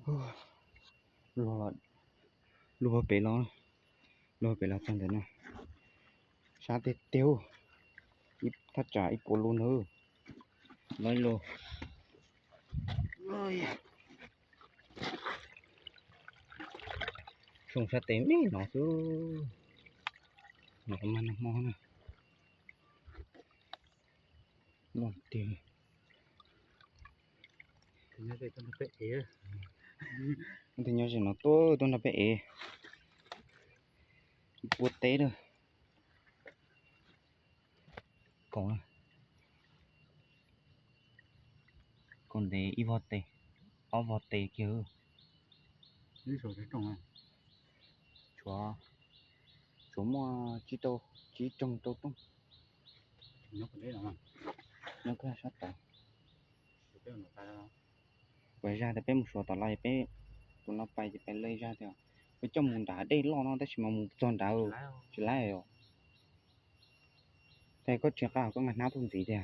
ລູກ ລູກເປລອ ລູກເປລອຕອນເດີນນະ ຊາເຕເຕວ ອີ ຖ້າຈາອີໂປລູເນີ ຮ້ອຍໂລ ເອີຍ ຊົງຊາເຕມີເນາະ ເນາະ ມານຳໝໍນະ ຫຼອນເຕັມ. ມັນຈະຍ້ອນຊິເນາະ ໂຕ ໂຕນະເປເອ ປົວເຕເດີ ກອງ ກອງເດ ອີວໍເຕ ອໍ ວໍເຕເກີ ນີ້ໂສເຕຕົງ ຊວ ຊວມົວຈີໂຕ ຈີຈົງໂຕຕົງ ຍກເດ້ເນາະ ຍກກະຊອດຕາ ໄວ້ຢາແຕ່ເປັນໝູ່ຊົວຕອນລາວ ເປັນຕົນລາວໄປຈະໄປເລີຍຢາແຕ່ ໄປຈ້ອມໝູດາເດ້ລໍເນາະ ແຕ່ຊິມາໝູຈອນດາ ຊິຫຼາຍ ຊິຫຼາຍເນາະ ແຕ່ກໍເຈກາກໍງານໜາພຸ້ນສີແທ້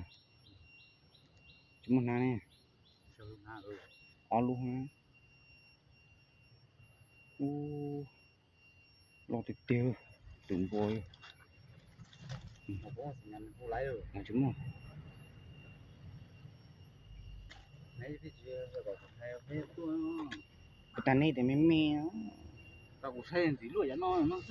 ຈະໝົດໜາແນ່ ເຊີນໜາເອີຍ ອໍ ລູກນະ ໂອ້ ລໍເຕັມໆ ຕຶງໂບຍ ໂອ້ໂຫ ສັນຍານຜູ້ໄຫຼເອີຍ ອາດຈະໝົດ ໃນພິທີເຮົາກໍໃຫ້ເຮັດຕົວ ຕານີ້ແຕ່ແມ່ນແມ່ ຕາກູໃຊ້ຊິລວຍຢ່ານອນເນາະ